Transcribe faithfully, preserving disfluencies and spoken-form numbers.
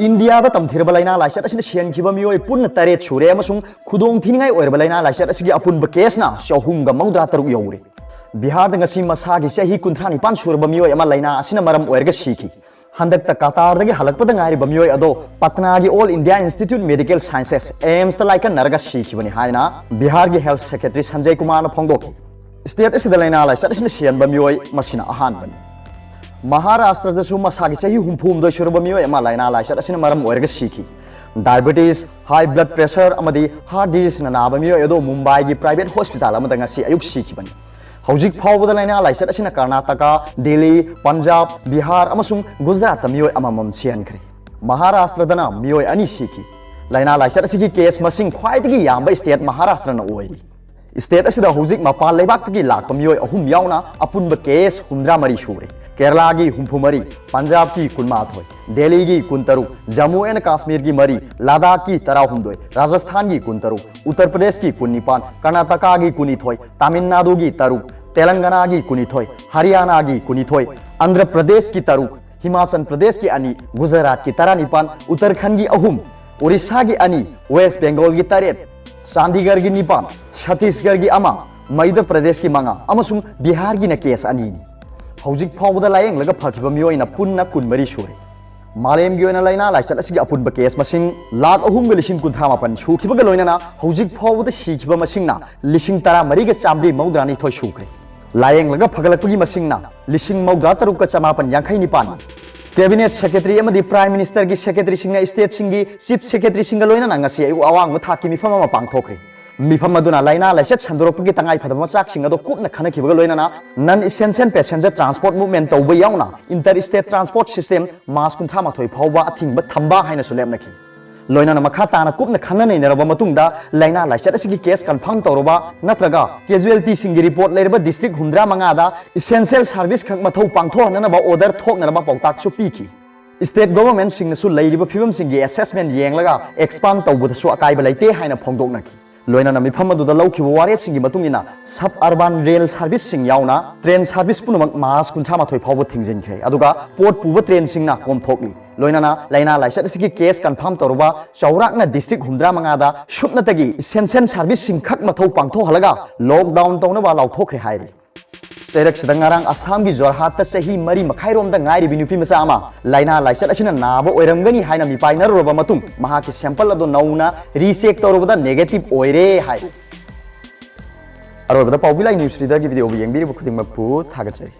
ꯏꯟꯗꯤꯌꯥꯗ ꯇꯝꯊꯤꯔꯕ ꯂꯥꯏꯅꯥ ꯂꯥꯏꯆꯠ ꯑꯁꯤꯅ ꯁꯤꯍꯟꯈꯤꯕ ꯃꯤꯑꯣꯏ ꯄꯨꯟꯅ ꯇꯔꯦꯠ ꯁꯨꯔꯦ ꯑꯃꯁꯨꯡ ꯈꯨꯗꯣꯡ ꯊꯤꯅꯤꯡꯉꯥꯏ ꯑꯣꯏꯔꯕ ꯂꯥꯏꯅꯥ ꯂꯥꯏꯆꯠ ꯑꯁꯤꯒꯤ ꯑꯄꯨꯟꯕ ꯀꯦꯁꯅ ꯆꯍꯨꯝꯒ ꯃꯧꯗ꯭ꯔꯥ ꯇꯔꯨꯛ ꯌꯧꯔꯦ꯫ ꯕꯤꯍꯥꯔꯗ ꯉꯁꯤ ꯃꯁꯥꯒꯤ ꯆꯍꯤ ꯀꯨꯟꯊ꯭ꯔꯥ ꯅꯤꯄꯥꯟ ꯁꯨꯔꯕ ꯃꯤꯑꯣꯏ ꯑꯃ ꯂꯥꯏꯅꯥ ꯑꯁꯤꯅ ꯃꯔꯝ ꯑꯣꯏꯔꯒ ꯁꯤꯈꯤ꯫ ꯍꯟꯗꯛꯇ ꯀꯇꯥꯔꯗꯒꯤ ꯍꯜꯂꯛꯄꯗ ꯉꯥꯏꯔꯤꯕ ꯃꯤꯑꯣꯏ ꯑꯗꯣ ꯄꯠꯅꯥꯒꯤ All India Institute Medical Sciences, AIIMSꯇ ꯂꯥꯏꯀꯠꯅꯔꯒ ꯁꯤꯈꯤꯕꯅꯤ ꯍꯥꯏꯅ ꯕꯤꯍꯥꯔꯒꯤ Health Secretary ꯁꯟꯖꯌ ꯀꯨꯃꯥꯔꯅ ꯐꯣꯡꯗꯣꯛꯈꯤ꯫ ꯁ꯭ꯇꯦꯠ ꯑꯁꯤꯗ ꯂꯥꯏꯅꯥ ꯂꯥꯏꯆꯠ ꯑꯁꯤꯅ ꯁꯤꯍꯟꯕ ꯃꯤꯑꯣꯏ ꯃꯁꯤꯅ ꯑꯍꯥꯟꯕꯅꯤ꯫ ꯃꯍꯥꯔꯥꯁꯇ꯭ꯔꯗꯁꯨ ꯃꯁꯥꯒꯤ ꯆꯍꯤ ꯍꯨꯝꯐꯨ ꯍꯨꯝꯗꯣꯏ ꯁꯨꯔꯕ ꯃꯤꯑꯣꯏ ꯑꯃ ꯂꯥꯏꯅꯥ ꯂꯥꯏꯆꯠ ꯑꯁꯤꯅ ꯃꯔꯝ ꯑꯣꯏꯔꯒ ꯁꯤꯈꯤ꯫ Diabetes, high blood pressure ꯑꯃꯗꯤ heart diseaseꯅ ꯅꯥꯕ ꯃꯤꯑꯣꯏ ꯑꯗꯣ ꯃꯨꯝꯕꯥꯏꯒꯤ private hospital ꯑꯃꯗ ꯉꯁꯤ ꯑꯌꯨꯛ ꯁꯤꯈꯤꯕꯅꯤ꯫ ꯍꯧꯖꯤꯛ ꯐꯥꯎꯕꯗ ꯂꯥꯏꯅꯥ ꯂꯥꯏꯆꯠ ꯑꯁꯤꯅ ꯀꯔꯅꯥꯇꯀꯥ, ꯗꯤꯜꯂꯤ, ꯄꯟꯖꯥꯕ, ꯕꯤꯍꯥꯔ ꯑꯃꯁꯨꯡ ꯒꯨꯖꯔꯥꯠꯇ ꯃꯤꯑꯣꯏ ꯑꯃꯃꯝ ꯁꯤꯍꯟꯈ꯭ꯔꯦ꯫ ꯃꯍꯥꯔꯥꯁꯇ꯭ꯔꯗꯅ ꯃꯤꯑꯣꯏ ꯑꯅꯤ ꯁꯤꯈꯤ꯫ ꯂꯥꯏꯅꯥ ꯂꯥꯏꯆꯠ ꯑꯁꯤꯒꯤ ꯀꯦꯁ ꯃꯁꯤꯡ ꯈ꯭ꯋꯥꯏꯗꯒꯤ ꯌꯥꯝꯕ ꯁ꯭ꯇꯦꯠ ꯃꯍꯥꯔꯥꯁꯇ꯭ꯔꯅ ꯑꯣꯏꯔꯤ꯫ ꯁ꯭ꯇꯦꯠ ꯑꯁꯤꯗ ꯍꯧꯖꯤꯛ ꯃꯄꯥꯟ ꯂꯩꯕꯥꯛꯇꯒꯤ ꯂꯥꯛꯄ ꯃꯤꯑꯣꯏ ꯑꯍꯨꯝ ꯌꯥꯎꯅ ꯑꯄꯨꯟꯕ ꯀꯦꯁ ꯍꯨꯝꯗ꯭ꯔꯥ ꯃꯔꯤ ꯁꯨꯔꯦ꯫ ꯀꯦꯔꯂꯥꯒꯤ ꯍꯨꯝꯐꯨ ꯃꯔꯤ, ꯄꯟꯖꯥꯕꯀꯤ ꯀꯨꯟꯃꯥꯊꯣꯏ, ꯗꯦꯜꯂꯤꯒꯤ ꯀꯨꯟꯇꯔꯨꯛ, ꯖꯝꯃꯨ ꯑꯦꯟ ꯀꯥꯁꯃꯤꯔꯒꯤ ꯃꯔꯤ, ꯂꯗꯥꯈꯀꯤ ꯇꯔꯥꯍꯨꯝꯗꯣꯏ, ꯔꯥꯖꯁꯊꯥꯟꯒꯤ ꯀꯨꯟꯇꯔꯨꯛ, ꯎꯠꯇꯔ ꯄ꯭ꯔꯗꯦꯁꯀꯤ ꯀꯨꯟꯅꯤꯄꯥꯟ, ꯀꯔꯅꯥꯇꯀꯥꯒꯤ ꯀꯨꯟꯅꯤꯊꯣꯏ, ꯇꯥꯃꯤꯜ ꯅꯥꯗꯨꯒꯤ ꯇꯔꯨꯛ, ꯇꯦꯂꯪꯒꯅꯥꯒꯤ ꯀꯨꯟꯅꯤꯊꯣꯏ, ꯍꯔꯤꯌꯥꯅꯥꯒꯤ ꯀꯨꯟꯅꯤꯊꯣꯏ, ꯑꯟꯙ꯭ꯔ ꯄ꯭ꯔꯗꯦꯁꯀꯤ ꯇꯔꯨꯛ, ꯍꯤꯃꯥꯆꯜ ꯄ꯭ꯔꯗꯦꯁꯀꯤ ꯑꯅꯤ, ꯒꯨꯖꯔꯥꯠꯀꯤ ꯇꯔꯥꯅꯤꯄꯥꯟ, ꯎꯠꯇꯔꯈꯟꯒꯤ ꯑꯍꯨꯝ, ꯑꯣꯔꯤꯁꯥꯒꯤ ꯑꯅꯤ, ꯋꯦꯁ ꯕꯦꯡꯒꯣꯜꯒꯤ ꯇꯔꯦꯠ, ꯆꯥꯟꯗꯤꯒꯔꯒꯤ ꯅꯤꯄꯥꯟ, ꯁꯇꯤꯁꯒꯔꯒꯤ ꯑꯃ, ꯃꯩꯙ꯭ꯌ ꯄ꯭ꯔꯗꯦꯁꯀꯤ ꯃꯉꯥ ꯑꯃꯁꯨꯡ ꯕꯤꯍꯥꯔꯒꯤꯅ ꯀꯦꯁ ꯑꯅꯤꯅꯤ꯫ ꯍꯧꯖꯤꯛ ꯐꯥꯎꯕꯗ ꯂꯥꯌꯦꯡꯂꯒ ꯐꯈꯤꯕ ꯃꯤꯑꯣꯏꯅ ꯄꯨꯟꯅ ꯀꯨꯟꯃꯔꯤ ꯁꯨꯔꯦ꯫ ꯃꯥꯂꯦꯝꯒꯤ ꯑꯣꯏꯅ ꯂꯥꯏꯅꯥ ꯂꯥꯏꯆꯠ ꯑꯁꯤꯒꯤ ꯑꯄꯨꯟꯕ ꯀꯦꯁ ꯃꯁꯤꯡ ꯂꯥꯈ ꯑꯍꯨꯝꯒ ꯂꯤꯁꯤꯡ ꯀꯨꯟꯊ꯭ꯔꯥ ꯃꯥꯄꯟ ꯁꯨꯈꯤꯕꯒ ꯂꯣꯏꯅꯅ ꯍꯧꯖꯤꯛ ꯐꯥꯎꯕꯗ ꯁꯤꯈꯤꯕ ꯃꯁꯤꯡꯅ ꯂꯤꯁꯤꯡ ꯇꯔꯥꯃꯔꯤꯒ ꯆꯥꯃꯔꯤ ꯃꯧꯗ꯭ꯔꯥꯅꯤꯊꯣꯏ ꯁꯨꯈ꯭ꯔꯦ꯫ ꯂꯥꯌꯦꯡꯂꯒ ꯐꯒꯠꯂꯛꯄꯒꯤ ꯃꯁꯤꯡꯅ ꯂꯤꯁꯤꯡ ꯃꯧꯗ꯭ꯔꯥ ꯇꯔꯨꯛꯀ ꯆꯃꯥꯄꯟ ꯌꯥꯡꯈꯩ ꯅꯤꯄꯥꯟꯅꯤ꯫ Cabinet Secretary ꯑꯃꯗꯤ Prime Ministerꯒꯤ Secretaryꯁꯤꯡꯅ stateꯁꯤꯡꯒꯤ Chief Secretaryꯁꯤꯡꯒ ꯂꯣꯏꯅꯅ ꯉꯁꯤ ꯑꯌꯨꯛ ꯑꯋꯥꯡꯕ ꯊꯥꯛꯀꯤ ꯃꯤꯐꯝ ꯑꯃ ꯄꯥꯡꯊꯣꯛꯈ꯭ꯔꯦ꯫ ꯃꯤꯐꯝ ꯑꯗꯨꯅ ꯂꯥꯏꯅꯥ ꯂꯥꯏꯆꯠ ꯁꯟꯗꯣꯔꯛꯄꯒꯤ ꯇꯉꯥꯏ ꯐꯗꯕ ꯃꯆꯥꯛꯁꯤꯡ ꯑꯗꯨ ꯀꯨꯞꯅ ꯈꯟꯅꯈꯤꯕꯒ ꯂꯣꯏꯅꯅ non essential passenger transport movement ꯇꯧꯕ ꯌꯥꯎꯅ inter state transport system March ꯀꯨꯟꯊ꯭ꯔꯥ ꯃꯥꯊꯣꯏ ꯐꯥꯎꯕ ꯑꯊꯤꯡꯕ ꯊꯝꯕ ꯍꯥꯏꯅꯁꯨ ꯂꯦꯞꯅꯈꯤ꯫ ꯂꯣꯏꯅꯅ ꯃꯈꯥ ꯇꯥꯅ ꯀꯨꯞꯅ ꯈꯟꯅ ꯅꯩꯅꯔꯕ ꯃꯇꯨꯡꯗ ꯂꯥꯏꯅꯥ ꯂꯥꯏꯆꯠ ꯑꯁꯤꯒꯤ case confirm ꯇꯧꯔꯕ ꯅꯠꯇ꯭ꯔꯒ casualtyꯁꯤꯡꯒꯤ report ꯂꯩꯔꯕ district ꯍꯨꯝꯗ꯭ꯔꯥ ꯃꯉꯥꯗ essential service ꯈꯛ ꯃꯊꯧ ꯄꯥꯡꯊꯣꯛꯍꯟꯅꯅꯕ order ꯊꯣꯛꯅꯅꯕ ꯄꯥꯎꯇꯥꯛꯁꯨ ꯄꯤꯈꯤ꯫ State governmentꯁꯤꯡꯅꯁꯨ ꯂꯩꯔꯤꯕ ꯐꯤꯕꯝꯁꯤꯡꯒꯤ assessment ꯌꯦꯡꯂꯒ expand ꯇꯧꯕꯗꯁꯨ ꯑꯀꯥꯏꯕ ꯂꯩꯇꯦ ꯍꯥꯏꯅ ꯐꯣꯡꯗꯣꯛꯅꯈꯤ꯫ ꯂꯣꯏꯅꯅ ꯃꯤꯐꯝ ꯑꯗꯨꯗ ꯂꯧꯈꯤꯕ ꯋꯥꯔꯦꯞꯁꯤꯡꯒꯤ ꯃꯇꯨꯡ ꯏꯟꯅ sub urban rail serviceꯁꯤꯡ ꯌꯥꯎꯅ train service ꯄꯨꯝꯅꯃꯛ March ꯀꯨꯟꯊ꯭ꯔꯥ ꯃꯥꯊꯣꯏ ꯐꯥꯎꯕ ꯊꯤꯡꯖꯤꯟꯈ꯭ꯔꯦ, ꯑꯗꯨꯒ ꯄꯣꯠ ꯄꯨꯕ trainꯁꯤꯡꯅ ꯀꯣꯝꯊꯣꯛꯂꯤ꯫ ꯂꯣꯏꯅꯅ ꯂꯥꯏꯅꯥ ꯂꯥꯏꯆꯠ ꯑꯁꯤꯒꯤ ꯀꯦꯁ ꯀꯟꯐꯥꯔꯝ ꯇꯧꯔꯕ ꯆꯥꯎꯔꯥꯛꯅ ꯗꯤꯁꯇ꯭ꯔꯤꯛ ꯍꯨꯝꯗ꯭ꯔꯥ ꯃꯉꯥꯗ ꯁꯨꯞꯅꯇꯒꯤ ꯏꯁꯦꯟꯁꯤꯌꯦꯜ ꯁꯥꯔꯚꯤꯁꯁꯤꯡ ꯈꯛ ꯃꯊꯧ ꯄꯥꯡꯊꯣꯛꯍꯜꯂꯒ ꯂꯣꯛꯗꯥꯎꯟ ꯇꯧꯅꯕ ꯂꯥꯎꯊꯣꯛꯈ꯭ꯔꯦ ꯍꯥꯏꯔꯤ꯫ ꯆꯩꯔꯛꯁꯤꯗ ꯉꯔꯥꯡ ꯑꯁꯥꯝꯒꯤ ꯖꯣꯔꯍꯥꯠꯇ ꯆꯍꯤ ꯃꯔꯤ ꯃꯈꯥꯏꯔꯣꯝꯗ ꯉꯥꯏꯔꯤꯕꯤ ꯅꯨꯄꯤ ꯃꯆꯥ ꯑꯃ ꯂꯥꯏꯅꯥ ꯂꯥꯏꯆꯠ ꯑꯁꯤꯅ ꯅꯥꯕ ꯑꯣꯏꯔꯝꯒꯅꯤ ꯍꯥꯏꯅ ꯃꯤꯄꯥꯏꯅꯔꯨꯔꯕ ꯃꯇꯨꯡ ꯃꯍꯥꯛꯀꯤ ꯁꯦꯝꯄꯜ ꯑꯗꯨ ꯅꯧꯅ ꯔꯤꯆꯦꯛ ꯇꯧꯔꯨꯕꯗ ꯅꯦꯒꯦꯇꯤꯚ ꯑꯣꯏꯔꯦ ꯍꯥꯏ꯫ ꯑꯔꯣꯏꯕꯗ ꯄꯥꯎꯕꯤ ꯂꯥꯏ ꯅ꯭ꯌꯨꯁ ꯔꯤꯗꯔꯒꯤ ꯚꯤꯗꯤꯑꯣꯕꯨ ꯌꯦꯡꯕꯤꯔꯤꯕ ꯈꯨꯗꯤꯡꯃꯛꯄꯨ ꯊꯥꯒꯠꯆꯔꯤ꯫